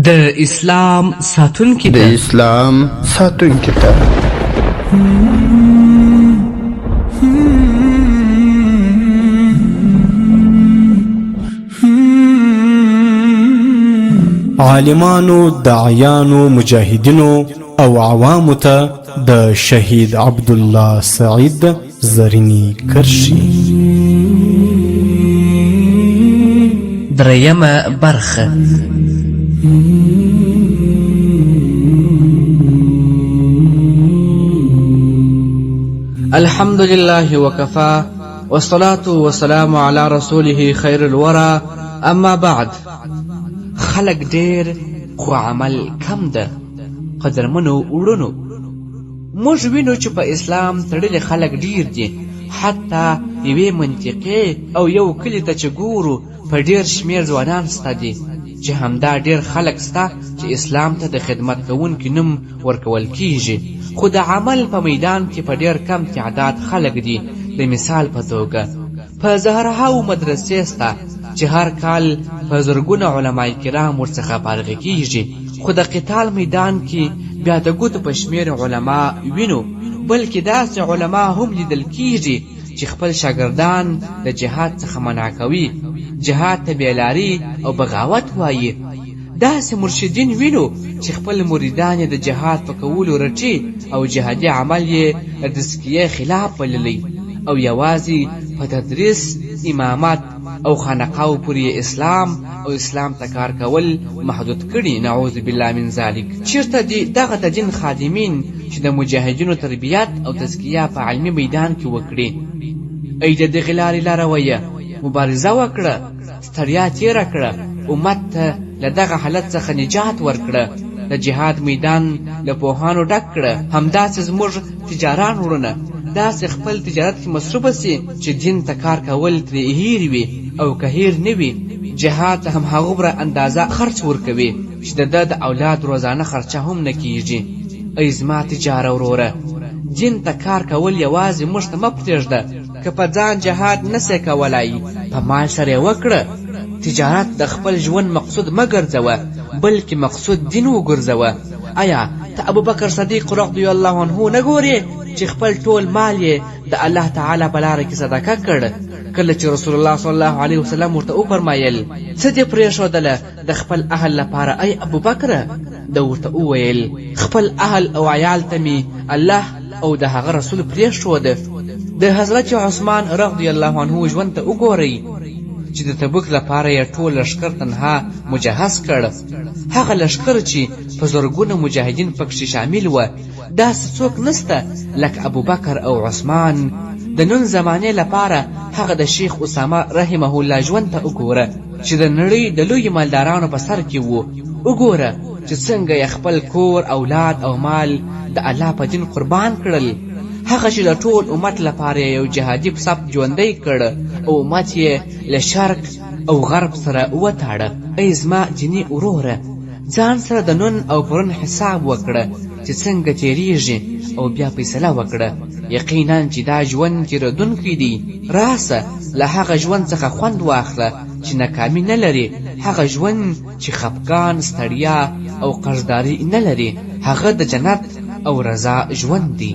د اسلام ساتونکي د ته. اسلام ساتونکي ته. عالمانو، داعیانو، مجاهدینو او عوامو ته د شهید عبدالله سعید زرینې کرښې. درېیمه برخه. الحمد لله وكفى والصلاة والسلام على رسوله خير الورى اما بعد. خلک ډیر خو عمل کم ده. قدرمنو وړونو، موږ وینو چې په اسلام تړلي خلک ډیر دي، حتی یوې منطقې او یو کلي ته چې ګورو په ډیر شمیر ځوانان سته دي، چې همدا ډیر خلک سته چې اسلام ته د خدمت کوونکي نوم ورکول کیږي، خو د عمل په میدان کې په ډیر کم تعداد خلک دي. د مثال په توګه په زهرهاو مدرسې سته چې هر کال په زرګونه علماء کرام ورڅخه فارغ کیږي، خو د قتال میدان کې بیا د ګوتو په شمیر علما وینو، بلکې داسې علما هم لیدل کیږي چې خپل شاګردان د جهاد څخه منع کوي، جهاد ته بېلاري او بغاوت وایي. داسې مرشدین وینو چې خپل مریدان یې د جهاد په کولو رټي او جهادي عمل یې د تزکیې خلاف بللی او یوازې په تدریس، امامت او خانقاو پورې یې اسلام او اسلام ته کار کول محدود کړي، نعوذ بالله من ذلک. چیرته دي دغه د دین خادمین چې د مجاهدینو تربیت او تزکیه په علمي میدان کې وکړي؟ ای د دغې لارې لارویه، مبارزه وکړه، ستړیا تیره کړه، امت ته له دغه حالت څخه نجات ورکړه، د جهاد میدان له پوهانو ډک کړه. همداسې زموږ تجاران وړونه داسې خپل تجارت کې مصروفه سي چې دین ته کار کول ترې هیر وي، او که هیر نه وي جهاد ته هم هغومره اندازه خرچ ورکوي چې د ده د اولاد روزانه خرچه هم نه کیږي. ای زما تجاره وروره، دین ته کار کول یوازې موږ ته مه پرېږده، که په ځان جهاد نه سې کولای په مال سره یې وکړه. تجارت د خپل ژوند مقصود مه ګرځوه، بلکې مقصود دین وګرځوه. ایا ته ابوبکر صدیق رضی الله عنه نه ګورې چې خپل ټول مال یې د الله تعالی په لاره کې صدقه کړ؟ کله چې رسول الله صلی الله علیه وسلم ورته وفرمایل، څه دې پرېښودله د خپل اهل لپاره ای ابوبکره؟ ده ورته وویل، خپل اهل او عیال ته مې الله او د هغه رسول پرېښود. د حضرت عثمان رضی الله عنه ژوند ته وګورئ چې د تبوک لپاره یې ټول لښکر تنها مجهز کړ، هغه لښکر چې په زرګونه مجاهدین پکښې شامل وه، داسې څوک نسته لکه ابوبکر او عثمان. د نن زمانې لپاره هغه د شیخ اسامه رحمه الله ژوند ته وګوره چې د نړۍ د لویو مالدارانو په سر کې وو، وګوره چې څنګه یې خپل کور، اولاد او مال د الله په دین قربان کړل. هغه چې د ټول امت لپاره یې یو جهادي صف ژوندی کړ او امت یې له شرق او غرب سره وتاړه. ای زما دیني وروره، ځان سره د نن او پرون حساب وکړه چې څنګه تیریږي او بیا فیصله وکړه. یقینا چې دا ژوند تیریدونکی دی، راسه له هغه ژوند څخه خوند واخله چې ناکامي نه لري، هغه ژوند چې خفګان، ستړیا او قرضداري نه لري، هغه د جنت او رضا ژوند دی.